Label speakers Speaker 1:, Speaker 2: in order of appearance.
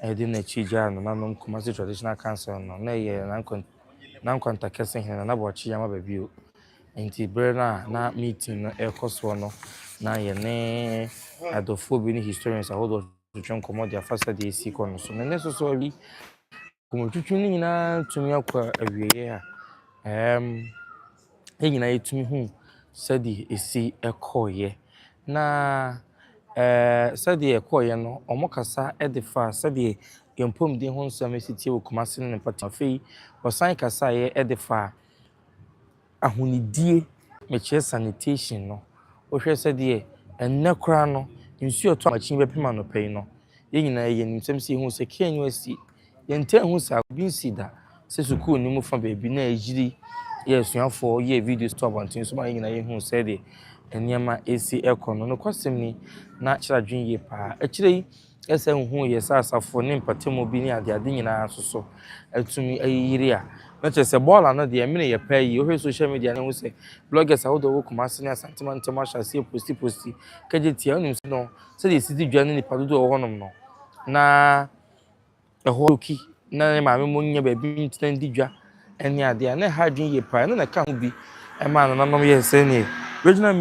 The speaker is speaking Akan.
Speaker 1: de n'akyi gyaa nananom Kumasi Traditional Council no, na ɛyɛ Nankwanta Kɛse Hene Nana Boakye Yama Babio. Nti berɛ no a na meeting no ɛrekɔ soɔ no, na yɛne adɔfoɔ bi ne historians ahodoɔ twetwe nkɔmmɔ de afa sɛdeɛ ɛsi kɔ no so. Na ɛnnɛ nso so awi nkɔmmɔtwitwi no nyinaa tumi akɔ awieeɛ a yɛn nyinaa yɛtumi hu sɛdeɛ ɛsi ɛkɔeɛ. Na sɛdeɛ ɛkɔeɛ no, wɔn kasa de fa sɛdeɛ yɛn mpɔmuden ho nsɛm si tie wɔ Kumasi ne ne mpɔtam. Afei, wɔsan kasaeɛ de fa ahonidie, mekyerɛ sanitation no. Wohwɛ sɛdeɛ ɛnnɛ koraa no, nsuo a ɛtɔ amakye bɛpem anɔpa yi no, yɛn nyinaa yɛnim sɛm sɛ yɛhu sɛ KNUST, yɛntaa nhu saa bi nsi da sɛ sukuu no mu fa baabi na ɛyiri yɛ asuafoɔ yɛ videos to abɔnten so ma yɛn nyinaa yɛhu sɛdeɛ nneɛma ɛsi ɛkɔ no. Nokwasɛm ni, na kyerɛ adwene yie paa. Akyire yi, ɛsɛ nhu yɛ sɛ asafo ne mpatamu bi ne adeade nyinaa nso so atumi ayiyiri a na kyerɛ sɛ bɔɔla no deɛ mene yɛ pɛ yi. Wohwɛ social media na hu sɛ bloggers ahodoɔ wɔ Kumasi ne Asantema ntam ahyɛ aseɛ post post kagye tia. Wonim sɛ no sɛdeɛ ɛsi di dwa ne nipa dodoɔ wɔ hɔnom no na ɛhɔ oki na ne maame mo nya baabi ntena ndi dwa ne adeɛ a na ɛha adwene yie paa. Ɛno na ɛka ho bi ɛmaa nananom yɛ sɛneɛ regional